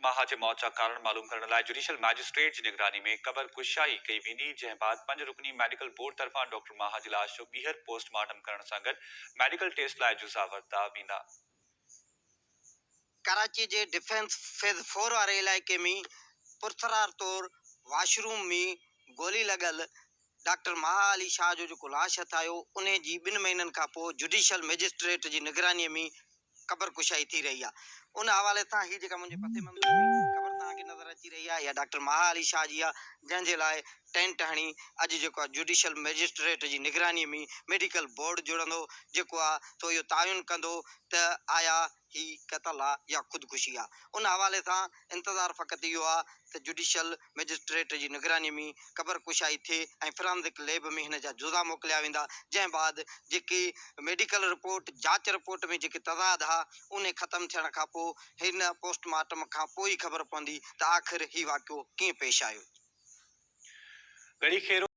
ماها جي موت جا ڪارڻ معلوم ڪرڻ لاء جڊيشل مئجسٽريٽ جي نگراني ۾ قبر ڪشائي ڪئي ويندي، جنهن بعد پنج رڪني ميڊيڪل بورڊ طرفان ڊاڪٽر ماها جي لاش جو ٻيهر پوسٽ مارٽم ڪرڻ سان گڏ ميڊيڪل ٽيسٽ لاء جزا ورتا ويندا. ڪراچي جي ڊفينس فيز فور واري علائقي ۾ پراسرار طور واش روم ۾ گولي لڳل ڊاڪٽر ماها علي شاهه جو جيڪو لاش هٿ آيو انهي جي ٻن مهينن کانپوء جڊيشل مئجسٽريٽ جي نگراني ۾ قبر ڪشائي ٿي رهي آهي ان حوالي سان هي جيڪا منهنجي پسي منظر ۾ قبر توهان کي نظر اچي رهي آهي اها ڊاڪٽر ماها علي شاهه جي آهي جنهن جي لاء ٽينٽ هڻي اڄ جيڪو آهي جوڊيشل مئجسٽريٽ جي نگراني ۾ ميڊيڪل بورڊ جڙندو جيڪو آهي سو اهو تعين ڪندو ته آيا هي قتل آهي يا خودڪشي آهي ان حوالي سان انتظار فقط اهو آهي ته جوڊيشل مئجسٽريٽ جي نگراني ۾ قبر ڪشائي ٿئي ۽ فرانزڪ ليب ۾ هن جا جزا موڪليا ويندا جنهن بعد جيڪي ميڊيڪل رپورٽ جاچ رپورٽ ۾ جيڪي تضاد ها انهي ختم ٿيڻ کانپوء هن پوسٽ مارٽم کانپوء ئي خبر پوندي ته آخر هي واقعو ڪيئن پيش آيو. ڳڙهي خيرو.